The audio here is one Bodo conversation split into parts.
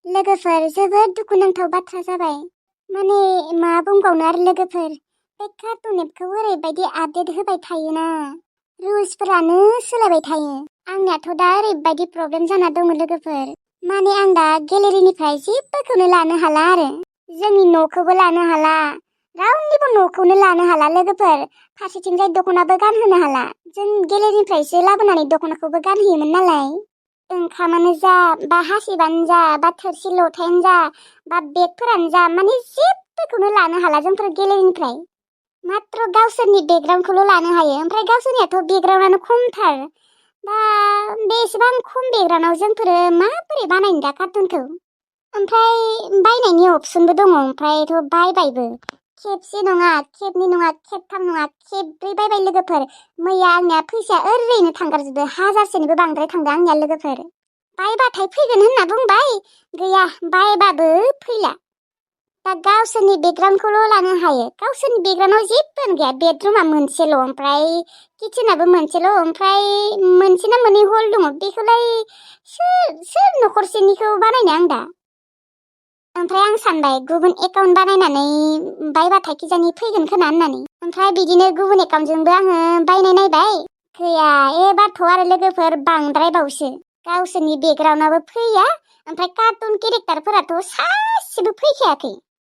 लोगोफोर जोबोद दुखुनांथाव बाथ्रा जाबाय। माने मा बुंबावनो आरो लोगोफोर, बे कार्टुन एपखौ ओरैबायदि आपडेट होबाय थायोना, रुल्सफोरानो सोलायबाय थायो। आंनियाथ' दा ओरैबायदि प्रब्लेम जाना दङ लोगोफोर, माने आं दा गेलेरिनिफ्राय जेबोखौनो लानो हाला आरो। जोंनि न'खौबो लानो हाला, रावनिबो न'खौनो लानो हाला लोगोफोर। फारसेथिंजाय दख'नाबो गानहोनो हाला। जों गेलेरिनिफ्रायसो लाबोनानै दख'नाखौबो गानहोयोमोन नालाय। ओंखामानो जा बा हासिबानो जा बा थोरसि लथायानो जा बा बेगफोरानो जा, माने जेबोखौनो लानो हाला जोंफोर गेलेरिनिफ्राय। मात्र गावसोरनि बेकग्राउन्डखौल' लानो हायो। ओमफ्राय गावसोरनियाथ' बेकग्राउन्डआनो खमथार। दा बेसेबां खम बेकग्राउन्डआव जोंफोरो माबोरै बानायनो दा कार्टुनखौ? ओमफ्राय बायनायनि अपसनबो दङ, ओमफ्रायथ' बायबायबो। खेबसे नङा, खेबनै नङा, खेबथाम नङा, खेबब्रै बायबाय लोगोफोर। मैया आंनिया फैसाया ओरैनो थांगारजोबदो, 1000सेनिबो बांद्राय थांदो आंनिया लोगोफोर। बायबाथाय फैगोन होनना बुंबाय, गैया बायबाबो फैला। दा गावसोरनि बेकग्राउन्डखौल' लानो हायो। गावसोरनि बेकग्राउन्डआव जेबोआनो गैया। बेडरुमा मोनसेल', ओमफ्राय किचेनाबो मोनसेल', ओमफ्राय मोनसे ना मोननै हल दङ। बेखौलाय सोर न'खरसेनिखौ बानायनो आं दा? ओमफ्राय आं सानबाय गुबुन एकाउन्ट बानायनानै बायबाथाय किजानि फैगोन खोना होननानै। ओमफ्राय बिदिनो गुबुन एकाउन्टजोंबो आङो बायनाय नायबाय, गैया। एबारथ' आरो लोगोफोर बांद्रायबावसो। गावसोरनि बेकग्राउन्डआबो फैया, ओमफ्राय कार्टुन केरेक्टारफोराथ' सासेबो फैखायाखै।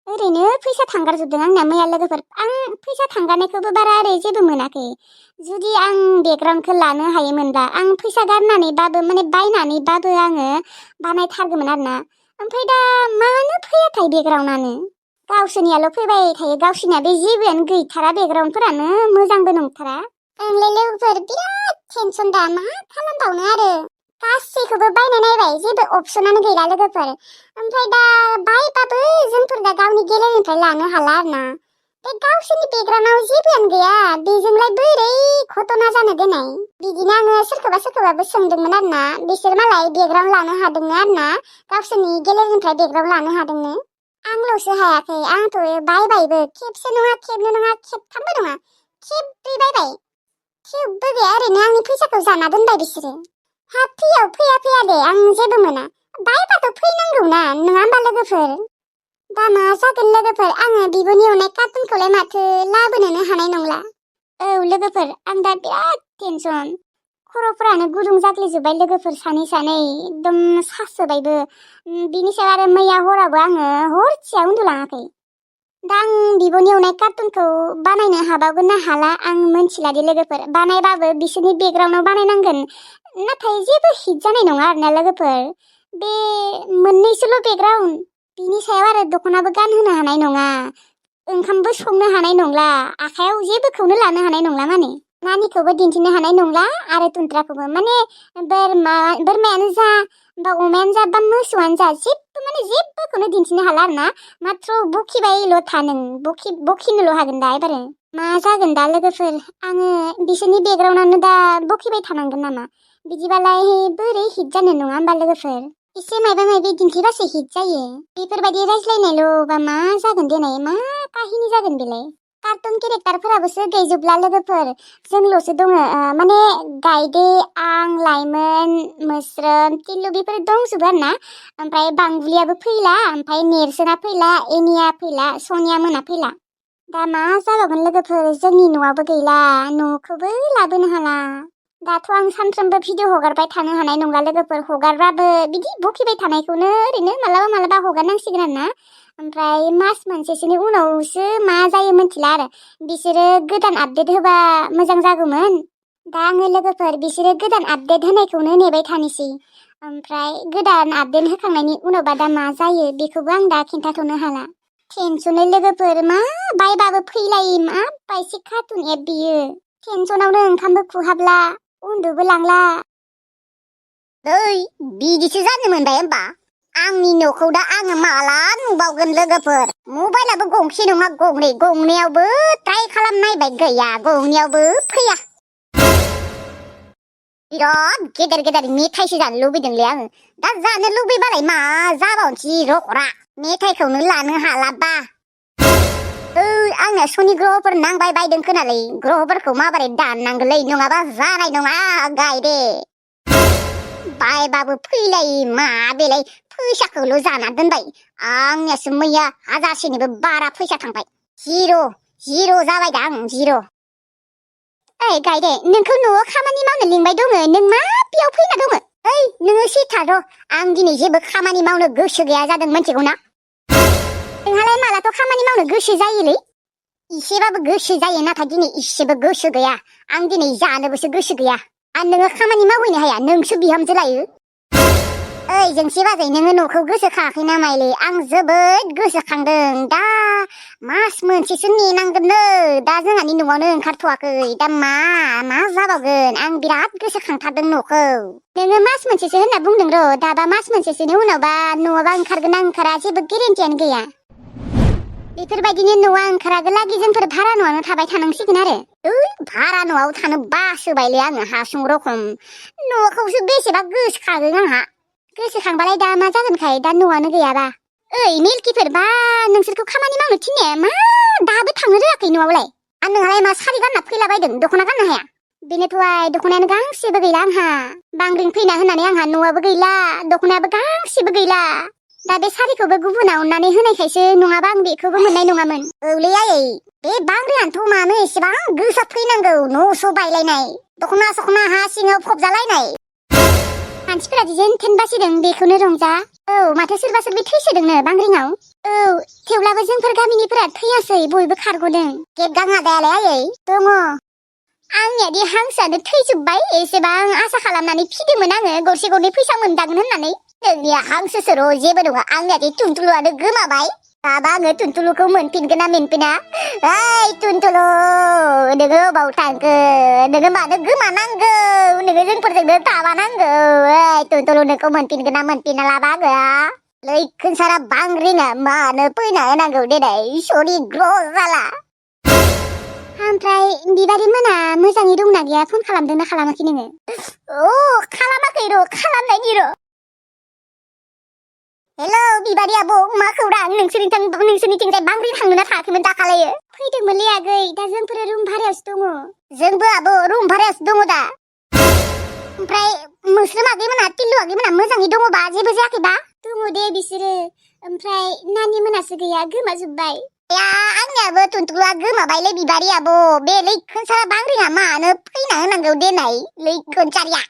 ओरैनो फैसा थांगारजोबदों आंनिया मैया लोगोफोर। आं फैसा थांगारनायखौबो बारा ओरै जेबो मोनाखै। जुदि आं बेकग्राउन्डखौ लानो हायोमोनबा आं फैसा गारनानैबाबो माने बायनानैबाबो आङो बानायथारगौमोन आरोना। ओमफ्राय दा मानो फैयाथाय बेकग्राउन्डआनो? गावसोरनियाल' फैबाय थायो। गावसोरनिया बे जेबोआनो गैथारा, बेकग्राउन्डफोरानो मोजांबो नंथारा। आंलाय लोगोफोर बिराद टेनसन दा, मा खालामबावनो आरो। गासैखौबो बायना नायबाय, जेबो अपसनानो गैला लोगोफोर। ओमफ्राय दा बायबाबो जोंफोर दा गावनि गेलेरिनिफ्राय लानो हाला आरोना। बे गावसोरनि बेकग्राउन्डआव जेबोआनो गैया, बेजोंलाय बोरै घटना जानो देनाय? बिदिनो आङो सोरखौबाबो सोंदोंमोन आरोना। बिसोर मालाय बेकग्राउन्ड लानो हादोंनो आरोना, गावसोरनि गेलेरिनिफ्राय बेकग्राउन्ड लानो हादोंनो। आंल'सो हायाखै। आंथ' बायबायबो, खेबसे नङा, खेबनै नङा, खेबथामबो नङा, खेबब्रै बायबाय। थेवबो गैया, ओरैनो आंनि फैसाखौ जाना दोनबाय बिसोरो। हा फैया फैया दे, आं जेबो मोना। बायबाथ' फैनांगौ ना, नङा होमबा लोगोफोर? दा मा जागोन लोगोफोर, आङो बिब'नि अननाय कार्टुनखौलाय माथो लाबोनोनो हानाय नंला। औ लोगोफोर, आं दा बिराद टेनसन। खर'फोरानो गुदुं जाग्लिजोब्बाय लोगोफोर, सानै एकदम सासोबायबो। बिनि सायाव आरो मैया हरावबो आङो हरसेया उन्दुलाङाखै। दा आं बिब'नि अननाय कार्टुनखौ बानायनो हाबावगोन ना हाला आं मोनथिलादि लोगोफोर। बानायबाबो बिसोरनि बेकग्राउन्डआव बानायनांगोन, नाथाय जेबो हिट जानाय नङा आरोना लोगोफोर। बे मोननैसोल' बेकग्राउन्ड, बिनि सायाव आरो दख'नाबो गानहोनो हानाय नङा, ओंखामबो संनो हानाय नंला, आखायाव जेबोखौनो लानो हानाय नंला। माने नानिखौबो दिन्थिनो हानाय नंला, आरो तुन्ट्राखौबो। माने बोरमायानो जा बा अमायानो जा बा मोसौआनो जा, जेबोखौनो दिन्थिनो हाला आरोना। मात्र बखिबायल' था नों, बखिनोल' हागोन दा एबारो। मा जागोन दा लोगोफोर, आङो बिसोरनि बेकग्राउन्डआवनो दा बखिबाय थानांगोन नामा? बिदिबालाय बोरै हिट जानो, नङा होमबा लोगोफोर? एसे मायबा मायबि दिन्थिबासो हिट जायो। बेफोरबायदि रायज्लायनायल' बा मा जागोन देनाय, मा काहिनि जागोन बेलाय? कार्टुन केरेक्टारफोराबोसो गैजोबला लोगोफोर, जोंल'सो दङ। माने गायदे, आं, लाइमोन, मोस्रोम, टिल्लु बेफोर दंजोबो आरोना। ओमफ्राय बांबुलियाबो फैला, ओमफ्राय नेरसोना फैला, एनिया फैला, सनिया मोना फैला। दा मा जाबावगोन लोगोफोर, जोंनि न'आबो गैला, न'खौबो लाबोनो हाला। दाथ' आं सानफ्रोमबो भिडिअ हगारबाय थानो हानाय नंला लोगोफोर। हगारबाबो बिदि बखिबाय थानायखौनो ओरैनो मालाबा हगारनांसिगोन आरोना। ओमफ्राय मास मोनसेसोनि उनावसो मा जायो मिथिला आरो। बिसोरो गोदान आपडेट होबा मोजां जागौमोन। दा आङो लोगोफोर बिसोरो गोदान आपडेट होनायखौनो नेबाय थानोसै। ओमफ्राय गोदान आपडेट होखांनायनि उनावबा दा मा जायो बेखौबो आं दा खिन्थाथ'नो हाला। टेनसनै लोगोफोर, मा बायबाबो फैलायै मा बायसि कार्टुन एप बियो। टेनसनावनो ओंखामबो खुहाबला, उन्दुबो लांला। बिदिसो जानो मोनबाय होमबा? आंनि न'खौ दा आङो माला नुबावगोन लोगोफोर? मबाइलाबो गंसे नङा गंनै, गंनैयावबो ट्राइ खालामनायबाय, गैया, गंनैयावबो फैया। बिराद गेदेर मेथाइसो जानो लुबैदोंलै आङो। दा जानो लुबैबालाय मा जाबावनोसै रखरा, मेथाइखौनो लानो हालाबा। आंना सनि ग्रहफोर नांबाय बायदों खोनालै। ग्रहफोरखौ माबोरै दाननांगोलै, नङाबा जानाय नङा गायदे। बायबाबो फैलायै मा बेलाय, फैसाखौल' जाना दोनबाय आंनियासो मैया 1000सेनिबो बारा फैसा थांबाय जिर' जाबाय दा आं जिर'। ओइ गायदे नोंखौ न'आव खामानि मावनो लिंबाय दङ नों मा बेयाव फैना दङ? ओइ नोङो सिथार' आं दिनै जेबो खामानि मावनो गोसो गैया जादों मिथिगौ ना? नोंहालाय मालाथ' खामानि मावनो गोसो जायोलै? इसेबाबो गोसो जायो नाथाय दिनै इसेबो गोसो गैया। आं दिनै जानोबोसो गोसो गैया। आरो नोङो खामानि मावहैनो हाया नोंसो बिहामजो लायो। ओइ जोंसि बाजै नोङो न'खौ गोसोखाङाखै ना माइलै? आं जोबोद गोसोखांदों। दा मास मोनसेसो नेनांगोननो। दा जोंहानि न'आवनो ओंखारथ'वाखै। दा मा जाबावगोन? आं बिराद गोसोखांथारदों न'खौ। नोङो मास मोनसेसो होनना बुंदों र'। दाबा मास मोनसेसोनि उनावबा न'आवबा ओंखारगोन ना ओंखारा जेबो गेरेन्टियानो गैया। बेफोरबायदिनो न'आ ओंखारागोलागि जोंफोर भारा न'आवनो थाबाय थानांसिगोन आरो। भारा न'आव थानो बासोबायलै आङो हासुं रखम। न'खौसो बेसेबा गोसोखाङो आंहा। गोसोखांबालाय दा मा जागोनखाय दा न'आनो गैयाबा। ओइ मिल्किफोर बा नोंसोरखौ खामानि मावनो थिननाया मा दाबो थांनो रोङाखै न'आवलाय? आरो नोंहालाय मा सारि गानना फैलाबायदों दख'ना गाननो हाया? बेनोथ'हाय दख'नायानो गांसेबो गैला आंहा। बांग्रिं फैना होनानै आंहा न'आबो गैला दख'नायाबो गांसेबो गैला। दा बे सारिखौबो गुबुना अननानै होनायखायसो नङाबा आं बेखौबो मोननाय नङामोन। औलै आयै बे बांग्रियानोथ' मानो एसेबां गोसा फैनांगौ न'स' बायलायनाय दख'ना हा सिङाव फबजालायनाय। मानसिफोरा जेन थेन बासिदों बेखौनो रंजा। औ माथो सोरबा सोरबि थैसोदोंनो बांग्रिंआव। औ थेवब्लाबो जोंफोर गामिनिफोरा थैयासै बयबो खारग'दों। गेबगां आदायालाय आयै दङ। आंनियादि हांसोआनो थैजोब्बाय एसेबां आसा खालामनानै फिदोंमोन आङो गरसे गरनै फैसा मोनदागोन होननानै। नोंनिया हांसोसोर' जेबो नङा आंनियादि टुनटुलुआनो गोमाबाय। दाबा आङो टुनटुलुखौ मोनफिनगोन ना मोनफिना? ओइ टुनटुलु नोङो अबाव थांखो? नोङो मानो गोमानांगौ? नोङो जोंफोरजोंनो थाबानांगौ। ओइ टुनटुलु नोंखौ मोनफिनगोन ना मोनफिना लाबा आङो? लैखोन सारा बांग्रिङा मानो फैना होनांगौ दिनै सरि ग्र' जाला। ओमफ्राय बिबारि मोना मोजाङै दंना गैया फन खालामदोंना खालामाखै नोङो? खालामाखै र' खालामनायनि र'। हेलौ बिबारि आब' मा खौरां? नोंसोरनिथिंजाय बांग्रिं थांदोंना थाङाखैमोन दाखालैयो? फैदोंमोनलै आगै दा जोंफोर रुम भारायावसो दङ। जोंबो आब' रुम भारायावसो दङ दा। ओमफ्राय मोस्रोम आगैमोना टिल्लु आगैमोना मोजाङै दङबा जेबो जायाखैबा? दङ दे बिसोरो। ओमफ्राय नानि मोनासो गैया गोमाजोब्बाय। आंनियाबो टुनटुलुआ गोमाबायलै बिबारि आब'। बे लैखोन सारा बांग्रिङा मानो फैना होनांगौ देनाय लैखोन सारिया।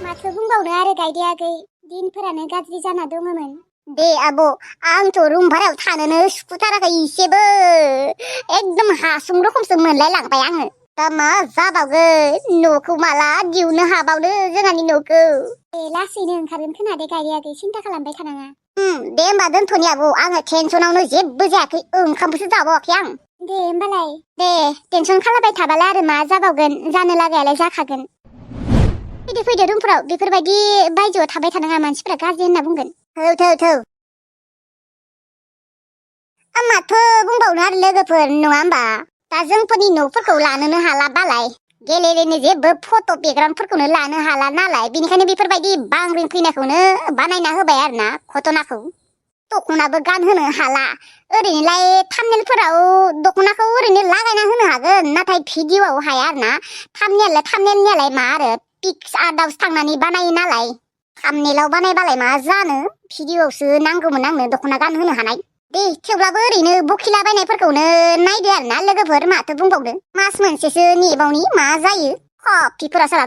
माथो बुंबावनो आरो गायदे आगै दिनफोरानो गाज्रि जाना दङमोन। दे आब' आंथ' रुम भारायाव थानोनो सुखुथाराखै इसेबो। एकदम हासुं रखमसो मोनलाय लांबाय आङो। दा मा जाबावगोन न'खौ माला दिहुननो हाबावनो जोंहानि न'खौ। लासैनो ओंखारगोन खोनादे गायदे आगै सिन्था खालामबाय थानाङा। दे होमबा दोनथ'नि आब' आङो टेनसनावनो जेबो जायाखै ओंखामखौसो जाबावाखै आं। दे होमबालाय दे टेनसन खालामबाय थाबालाय आरो मा जाबावगोन जानो लागायालाय जाखागोन। फैदो रुमफोराव बेफोरबायदि बायजोआव थाबाय थानाङा मानसिफोरा गाज्रि होनना बुंगोन। थौ माथो बुंबावनो आरो लोगोफोर नङा होमबा? दा जोंफोरनि न'फोरखौ लानोनो हाला बालाय गेलेनो जेबो फट' बेकग्राउन्डफोरखौनो लानो हाला नालाय बेनिखायनो बेफोरबायदि बांग्रिं फैनायखौनो बानायना होबाय आरो ना घटनाखौ। दख'नाबो गानहोनो हाला। ओरैनोलाय थाम्बनेलफोराव दख'नाखौ ओरैनो लागायना होनो हागोन नाथाय भिडिअ'आव हाया आरो ना। थाम्बनेलनियालाय मा आरो पिक्स आर्टआवसो थांनानै बानायो नालाय। थाम्बनेलाव बानायबालाय मा जानो भिडिअ'आवसो नांगौमोन आंनो दख'ना गानहोनो हानाय। दे थेवब्लाबो ओरैनो बखिलाबायनायफोरखौनो नायदो आरो ना लोगोफोर माथो बुंबावनो। मास मोनसेसो नेबावनि मा जायो। कफिफोरा सारा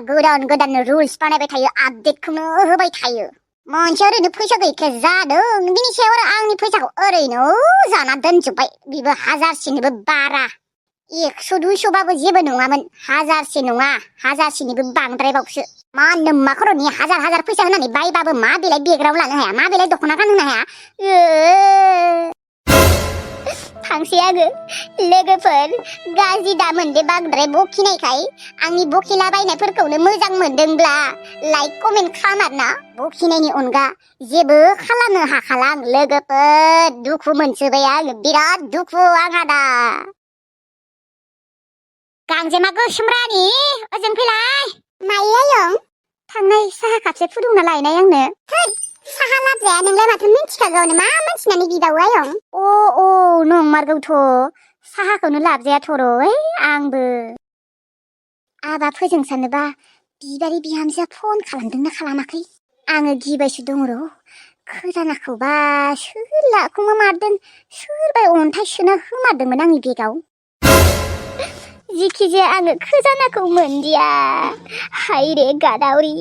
गोदान रुल्स बानायबाय थायो आपडेटखौनो होबाय थायो। मोनसे ओरैनो फैसा गैखाया जादों बिनि सायाव आरो आंनि फैसाखौ ओरैनो जाना दोनजोब्बाय बेबो 1000सेनिबो बारा। 100 200बाबो जेबो नङामोन 1000से नङा 1000सेनिबो बांद्रायबावसो। मा नोम्मा खर'नि हाजार फैसा होनानै बायबाबो मा बेलाय बेकग्राउन्ड लानो हाया मा बेलाय दख'ना गानहोनो हाया। थांसै आङो लोगोफोर गाज्रि दा मोनदे बांद्राय बखिनायखाय। आंनि बखिलाबायनायफोरखौनो मोजां मोनदोंब्ला लाइक कमेन्ट खालाम आरोना। बखिनायनि अनगा जेबो खालामनो हाखाला आं लोगोफोर दुखु मोनसोबाय आङो बिराद दुखु आंहा दा। गांजेमा गोसोम रानि ओजों फैलाय। मायो आयं? थांनाय साहा कापसे फुदुंना लायनाय आंनो। साहा लाबजाया नोंलाय माथो मिन्थिखागौनो मा मोनथिनानै बिबावो आयं? नंमारगौथ' साहाखौनो लाबजायाथ' र' आंबो। आबा फोजों सानोबा बिबारि बिहामजोआ फन खालामदोंना खालामाखै? आङो गिबायसो दङ र'। खोजानाखौबा सोर लाखुमा मारदों, सोरबा अन्थाइ सोना होमारदोंमोन आंनि बेगाव। जिखिजाया आङो खोजानाखौ मोनदिया। हायरे गादावरि।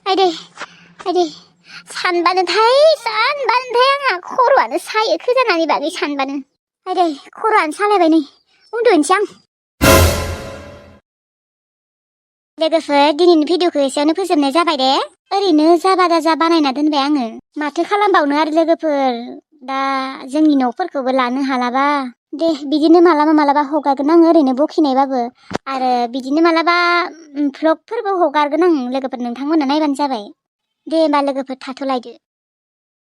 आइदै सानबानोथाय आंहा खर'आनो सायो खोजानानि बागै सानबानो। आइदै खर'आनो सालायबाय नै, उन्दुनोसै आं। लोगोफोर दिनैनि भिडिअखौ एसेयावनो फोजोबनाय जाबाय दे। ओरैनो जाबा दाजा बानायना दोनबाय आङो। माथो खालामबावनो आरो लोगोफोर, दा जोंनि न'फोरखौबो लानो हालाबा। दे बिदिनो मालाबा हगारगोन आं ओरैनो बखिनायबाबो, आरो बिदिनो मालाबा भ्लगफोरबो हगारगोन आं लोगोफोर, नोंथांमोना नायबानो जाबाय। दे होमबा लोगोफोर थाथ'लायदो।